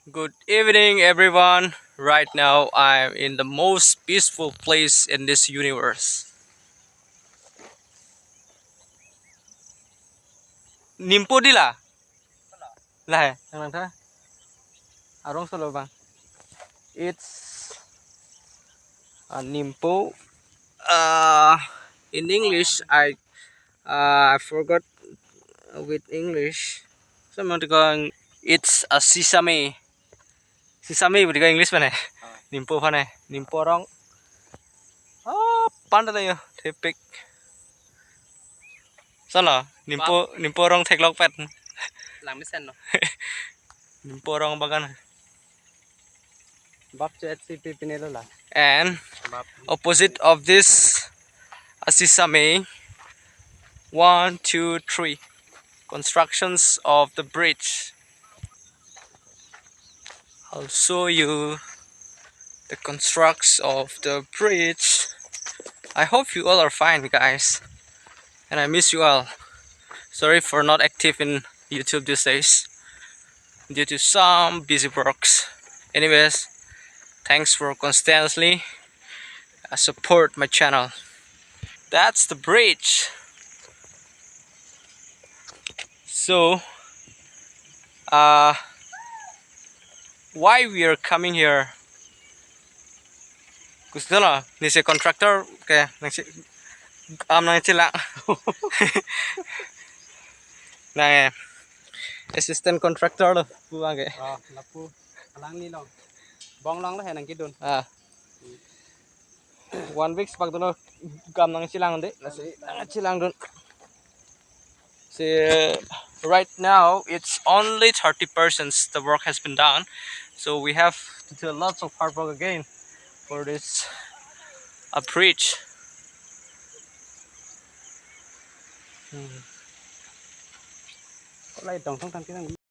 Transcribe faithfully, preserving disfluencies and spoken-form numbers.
Good evening, everyone. Right now, I'm in the most peaceful place in this universe. Nimpo dila? Lahai, nang nang tha. Arong solo bang. It's a Nimpo. Uh, in English, I uh, I forgot with English. Someone going. It's a sesame. Sesame, but English mana? Nimpo mana? Nimpo rong. Oh, panda tayo. Tipik. Sana, Nimpo, Nimpo rong theklok pet. Langmesen no. Nimpo rong bagan. Bap chu H C P pinelo la. And Bap. Opposite of this, a sesame. One, two, three. Constructions of the bridge. I'll show you the constructs of the bridge. I hope you all are fine, guys. And I miss you all. Sorry for not active in YouTube these days due to some busy works. Anyways, thanks for constantly uh, support my channel. That's the bridge. So, uh, why we are coming here? Kusdala, nisi contractor ke, nangsi, am nangsi lang. Nang, eh, assistant contractor lo, pu ang ke. Ah, lapu, alang ni long. Bong long lo hai nangkedun. Ah. One week sepak dolo, kam nangsi lang de. Lasi, nangsi lang dun. See, right now it's only thirty percent the work has been done, so we have to do lots of hard work again for this uh, bridge. Hmm. Kok lai dong thong thang kinang.